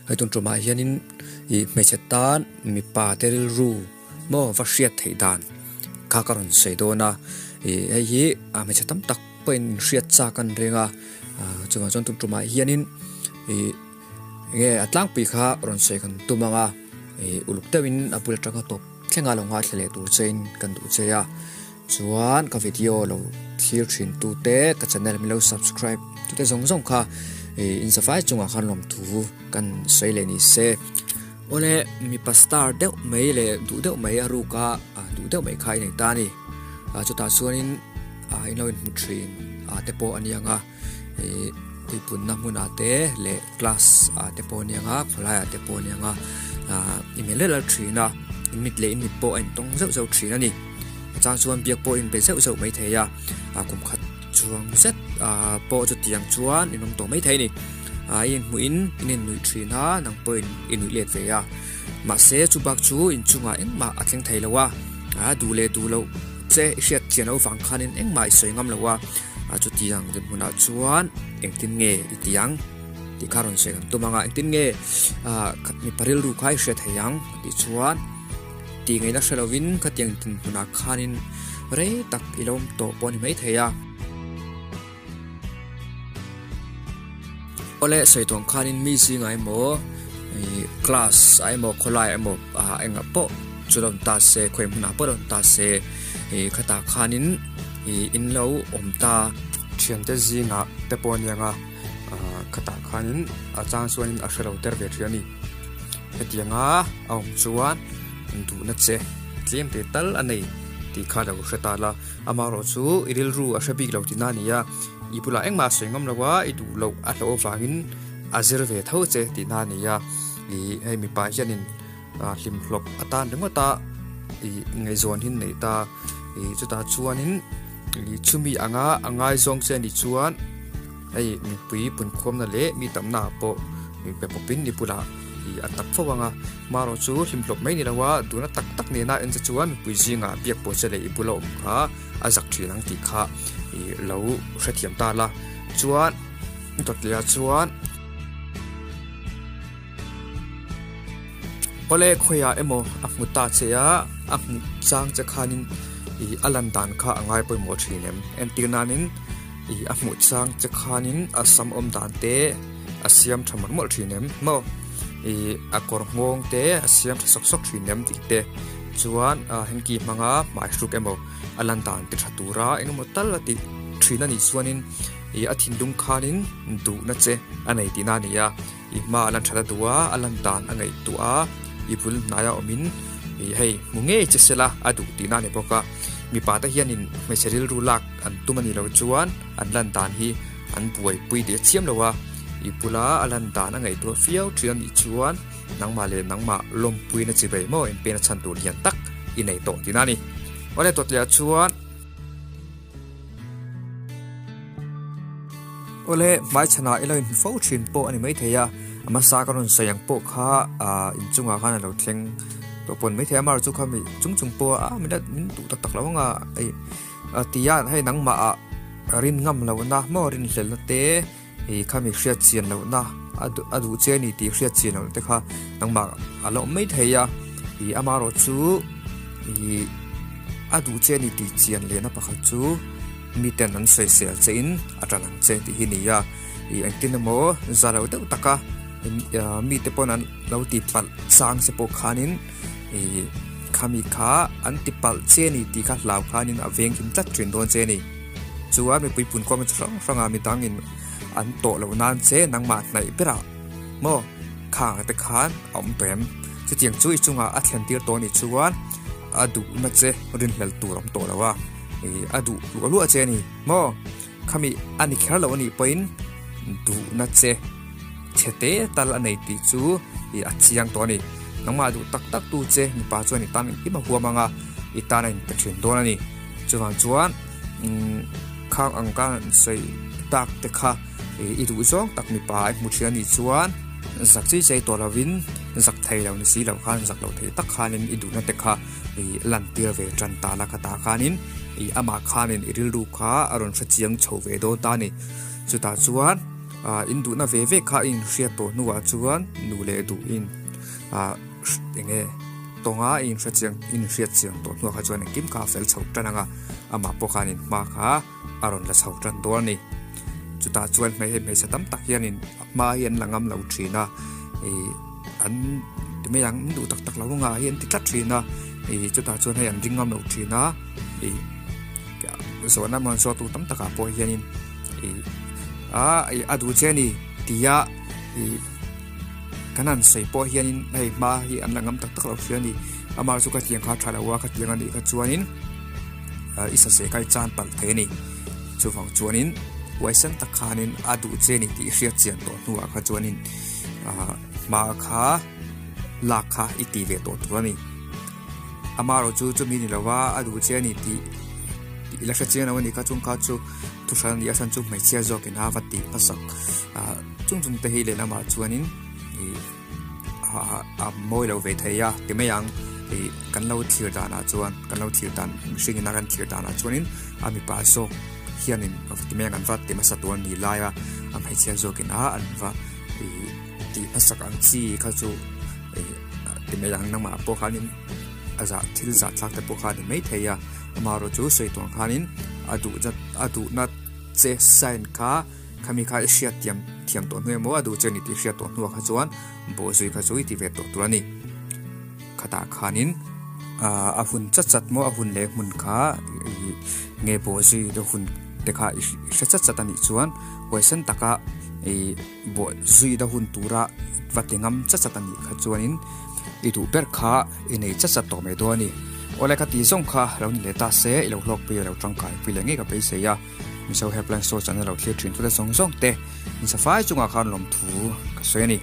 Hei tun tumah hianin ih hmeichhe tan mipa te rilru maw va hriat theih dan kha ka rawn sawi dawn a ih hei hi a hmeichhe tam tak pawhin hriat chak an reng a ah chuvang chuan tun tumah hianin ih enge a tlangpui kha rawn sawi kan tum ang a ih uluk deuhin a bul atanga tawp thlenga lo ngaithla leh tur chein kan duh che a. Chuan ka video lo thlir thin tu te ka channel min lo subscribe tu te zawng zawng kha ih in safai chungah khan lawmthu kan sawi leh ni se. Awle mipa star deuh mai leh duh deuh mai a ruk a duh deuh mai kha i nei ta a ni. Ah chutah chuanin ah in lo inhmu thin ah te pawh a ni ang a ih puipunna hmunah te leh class ah te pawh a ni ang a khawlaiah te pawh a ni ang a ah i melh rel thin a in mit leh in mit pawh a intawng zeuh zeuh thin a ni. A chang chuan biak pawh in be zeuh zeuh mai thei a, ah kum khat chuang zet ah pawh chutiang chuan in awm tawh mai thei a ni. Ah i inhmuh in in innuih thin a, nang pawh in i nuih let ve a. Mahse chu bak chu inchungah engmah a thleng thei lo a, ah duh leh duh loh che i hriat chian loh vang khanin engmah i sawi ngam lo a, ah chutiang dinhmunah chuan engtin nge i ti ang tih kha rawn sawi kan tum ang a, engtin nge ah mipa rilru kha i hriat thei ang tih chuan. Tih ngaihna hre lovin khatiang dinhmunah khanin rei tak i lo awm tawh pawh a ni maithei a. Awle sawi tawng khanin mi zingah emaw ih class ah emaw khawlai emaw ah engah pawh chu lo awm ta se khawi hmunah pawh lo awm ta se ih khatah khanin ih in lo awm ta. Thiante zingah te pawh a niang a ah khatah khanin a chang chuanin a hre lo ter ve thin a ni. Hetianga a awm chuan duhna che tlem te tal a nei tih kha lo hre ta la, amaherawh chu i rilru a hre bik lo tihna a ni a, i bulah engmah a sawi ngam lo a, i duh loh a hlauh avangin a zir ve tho che tihna a ni a, ih hei mipa hianin hlimhlawp atan ringawt a ih ngaihzawn hi an nei ta, ih chutah chuanin ih chumi anga a ngaizawng che anih chuan. Hei mipui punkhawmna leh mi tamna ah pawh be pawpin i bulah ih a tak fo ang a, marawh chu hlimhlawp mai ni lo a, duna tak tak nena en che chuan mipui zingah biak pawh che leh i bula awm kha a zak thin ang tih kha ih lo hrethiam ta la, chuan dawtliah chuan. Awle khawiah emaw a hmu ta che a, a hmuh chang che khanin ih a lan dan kha a ngai pawimawh thin em? Entir nanin ih a hmuh chang che khanin a sam awm dan te a siam tha mawlh mawlh thin em maw? Ih a kawr nghawng te a siam tha sawk sawk thin em tih te chuan ah henki hmanga hmai hruk emaw a lan dan ti tha tura engemaw tal a tih thin a nih chuanin ih a thinlung khanin duhna che a nei tihna a ni a. I hma a lan that a duh a, a lan dan a ngaihtuah a, i bul hnaia awmin ih hei hmu ngei che sela a duh tihna a ni bawk a. Mipa te hianin hmeichhe rilru lak an tum a nih loh chuan an lan dan hi an buaipui tih a chiam lo a, i bula a lan dan a ngaihtuah viau thin a nih chuan nangmah leh nangmah lawmpuina chi bai maw inpena chhan tur lian tak i nei tawh tihna a ni. Awle tawtliah chuan. Awle hmaichhanah i lo inhmu fo thin pawh a ni maithei a, a hmasa ka rawn sawi ang pawh kha ah inchungah khan a lo thleng tawh pawh a ni maithei a, amaherawhchu kha mi chung chung pawh a min la min duh tak tak lo ang a hei a ti a hei nangmah ah rin ngam lohna maw rinhlelna te ih kha mi hriat chian lohna a duh a duh che a ni tih hriat chian lohna te kha nangmah a la awm maithei a ih amaherawhchu ih a duh che a ni tih chian lehna pakhat chu miten an sawisel che in a tan ang che tih hi a ni a ih engtin emaw za lo deuh taka mite pawn an lo ti palh chang che pawh khanin ih khami kha an ti palh che a ni tih kha hlau khanin a veng him tlat thin dawn che a ni. Chuan mipui punkhawm chi hrang hranga midang in an tawh loh nan che nangmah hnaih berah maw khang te khan a awm tawh em? Chutiang chu i chungah a thlen tir tawh anih chuan a duhna che rinhlel tur a awm tawh lo a, ih a duh luah luah che a ni maw? Khami a ni kher lo anih pawhin duhna che chhe te tal a nei tih chu ih a chiang tawh a ni. Nangmah duh tak tak tu che mipa chuan i tan engkim a huam ang a, i tan a inpe thin dawn a ni. Chuvang chuan umm khang ang ka han sawi tak te kha i duh zawng tak mipa i hmu thin a nih chuan zak chei chei tawh lovin zak thei lo ni si lo khan zak lo thei tak khanin i duhna te kha i lan tir ve tan ta la khatah khanin ih amah khanin i rilru kha a rawn hre chiang chho ve dawn ta a ni. Chutah chuan In duhna ve ve kha in hriat tawh hnuah chuan nu leh duh in enge tawnga in hre chiang in hriat chiang tawh hnuah kha chuan engkim kha a fel chho tan ang a, amah pawh khan in hma kha a rawn la chho tan dawn a ni. Chutah chuan hmeichhe hmeichhe tam tak hianin a hma hi an la ngam lo thin a, ih an ti mai ang an duh tak tak lo anga hi an ti tlat thin a, ih chutah chuan hei an ring ngam lo thin a, ih zawhna man zawhtu tam takah pawh hianin ih a ih a duh che a ni tia ih kan han sawi pawh hianin hei hma hi an la ngam tak tak lo hria a ni amah chu ka tiang kha a tha lo a ka tiang a nih kha chuanin i sase kha i chan palh thei a ni chuvang chuanin huaisen tak khanin a duh che a ni tih hriat chian tawh hnuah kha chuanin ah hma kha lak kha i ti ve tawh tur a ni amaherawh chu chumi ni lova a duh che a ni tih i la hre chiang lo a ni kha chung kha chu thu hran a ni a chhan chu hmeichhia zawkin a va tih hmasak ah chung chung te hi lehlamah chuanin ih a mawi lo ve thei a ti mai ang ih kan lo thlir danah chuan kan lo thlir dan mihring ina kan thlir danah chuanin a mipa zawk hianin ti mai ang an va ti hmasa tur a ni lai a a hmeichhia zawkin a an va ih tih hmasak ang chi kha chu ih ti mai ang nangmah pawh khanin a zah thil zah thlak te pawh kha a ni maithei a amaherawh chu sawi tur ang khanin a duh zat a duhna che sign kha. Khami kha i hriat thiam thiam tawh hnu emaw a duh che ni tih hriat tawh hnuah kha chuan bawhzui kha chu i ti ve tawh tur a ni. Khatah khanin ah a hun chat chat maw a hun leh hmun kha ih nge bawhzui te hun te kha i hre chat chat a nih chuan huaisen taka ih bawhzui te hun tura va ti ngam chat chat a nih kha chuanin i duh ber kha i nei chat chat tawh mai dawn a ni. Awle ka tih zawng kha lo ni leh ta se i lo hlawkpui a lo tangkai pui leh ngei ka beisei a. Mizo Helpline Store channel lo thlir thin tute zawng zawng te in safai chungah khan lawmthu ka sawi a ni.